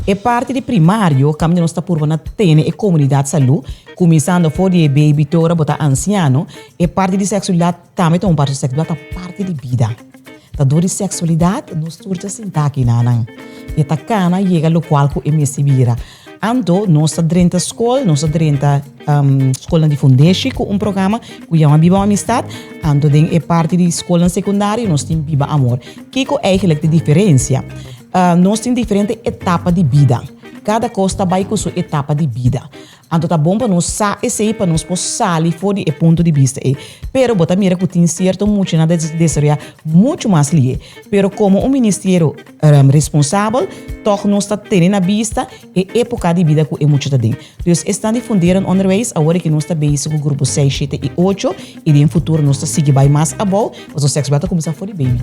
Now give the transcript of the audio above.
E parti di primario kaminda nos ta purba na tene e komunidat salú, kuminsando for di e baby te ora bo ta ansiano, e parti di seksualidat tambe ta un parti, seksualidat ta parti di bida. Ta dor di seksualidat nos tur ta sinta aki nanan. E ta kana yega lokual ku e mester bira. Anto nos ta drenta skol, nos ta drenta skolnan di fundeshi ku un programa ku yama Biba Amistad. Anto den e parti di skolnan sekundario nos tin Biba Amor. Kiko eigenlijk ta e diferensia? Nos tin diferente etapa di bida. Kada kos ta bai ku su etapa di bida. Anto ta bon pa nos sa esei pa nos por sali for di e punto di bista ei. Pero bo ta mira ku tin sierto muchanan ta desaroyá muchu mas lié. Pero komo un ministerio responsabel tòg nos ta tene na bista e époka di bida ku e mucha ta den. Dus esnan di Funderend Onderwijs awor ku nos ta bezig ku grupo seis, shete i ocho i den futuro nos ta sigui bai mas abou pasobra sèks bèl ta kuminsá for di baby.